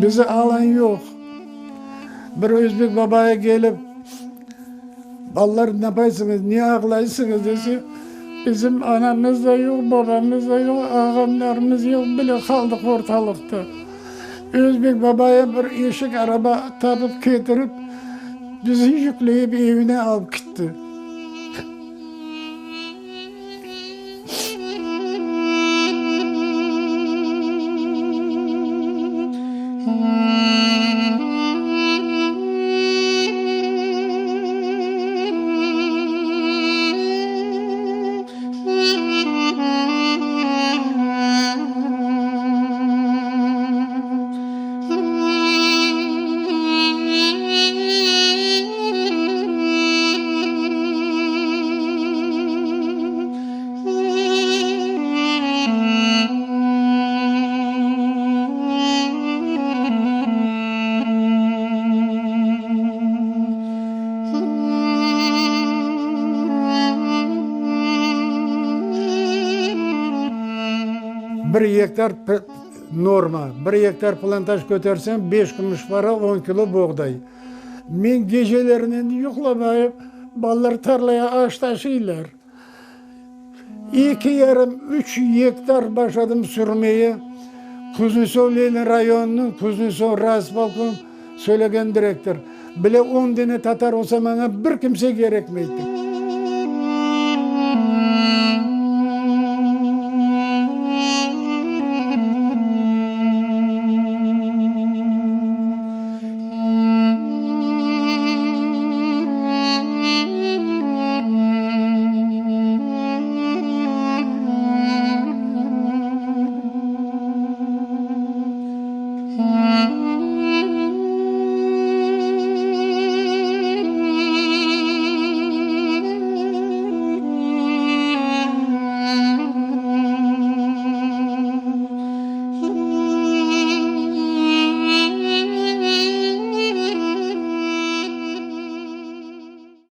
Bizi alan yoq. Bir özbek babayı kelip, Balalar, napaysıñız, ne ağlaysıñız dese, bizim anamız da yoq, babamız da yoq, ağamlarımız yoq, bile qaldıq ortalıqta. Özbek babayı bir eşek araba tapıp ketirip, bizi yükleyip evine alıp kitti. Bir gektar norma, bir gektar plantaj köterseñ, beş kümüş para, on kilo boğday. Men gecelerinen yuqlamayıp, balalar tarlaya aş taşıylar. Eki yarım, üç gektar başladım sürmeye. Kuznetsov Lenin rayonınıñ Kuznetsov rayispolkom söylegen direktor, Bile on dene tatar olsa maña bir kimse kerekmeydi.